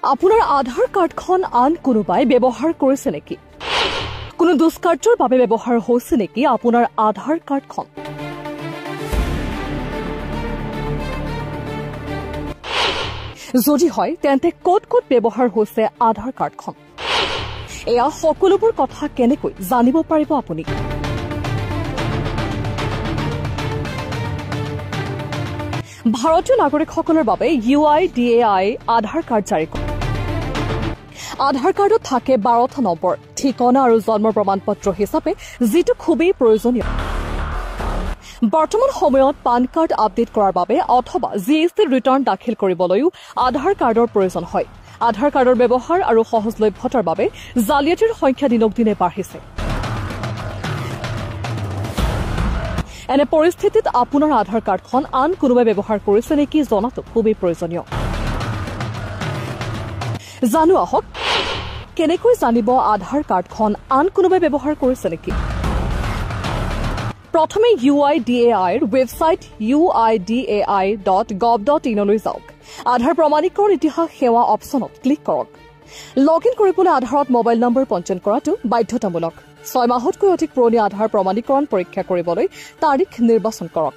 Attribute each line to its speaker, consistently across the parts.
Speaker 1: আপোনাৰ আধাৰ কাৰ্ডখন আন কোনোবাই ব্যৱহাৰ কৰিছে নেকি? কোনো দুষ্কাৰ্যৰ বাবে ব্যৱহাৰ হৈছে নেকি আপোনাৰ আধাৰ কাৰ্ডখন? যদি হয়, তেন্তে ক'ত ক'ত ব্যৱহাৰ হৈছে আধাৰ কাৰ্ডখন? এয়া সকলোবোৰ কথা কেনেকৈ জানিব পাৰিব আপুনি? ভাৰতীয় নাগৰিকসকলৰ বাবে UIDAI আধাৰ কাৰ্ড জাৰি কৰে। আধাৰ কাৰ্ডত থাকে 12টা নম্বৰ, ঠিকনা আৰু জন্মৰ প্ৰমাণপত্ৰ হিচাপে, যিটো খুবেই প্ৰয়োজনীয়। বৰ্তমান সময়ত পান কাৰ্ড আপডেট কৰাৰ বাবে অথবা GST return দাখিল কৰিবলৈও আধাৰ কাৰ্ডৰ প্ৰয়োজন হয়। আধাৰ কাৰ্ডৰ ব্যৱহাৰ আৰু সহজলভ্যতাৰ বাবে জালিয়াতিৰ সংখ্যা দিনক দিনে বাঢ়িছে। এনে পৰিস্থিতিত আপোনাৰ আধাৰ কাৰ্ডখন আন কোনোবাই ব্যৱহাৰ কৰিছে নেকি জনাটো খুবেই প্ৰয়োজনীয়। জানো আহক কেনেকৈ জানিব আধাৰ কাৰ্ডখন আন কোনোবাই ব্যৱহাৰ কৰিছে নেকি? প্ৰথমে UIDAIৰ ৱেবছাইট uidai.gov.inলৈ যাওক। আধাৰ প্ৰমাণীকৰণ ইতিহাস সেৱা অপশ্যনত ক্লিক কৰক। লগ ইন কৰিবলৈ আধাৰত মোবাইল নম্বৰ পঞ্জীয়ন কৰাটো বাধ্যতামূলক। 6 মাহতকৈ অধিক পুৰণি আধাৰ প্ৰমাণীকৰণ পৰীক্ষা কৰিবলৈ তাৰিখ নিৰ্বাচন কৰক।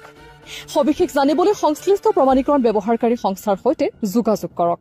Speaker 1: সবিশেষ জানিবলৈ সংশ্লিষ্ট প্ৰমাণীকৰণ ব্যৱহাৰকাৰী সংস্থাৰ সৈতে যোগাযোগ কৰক।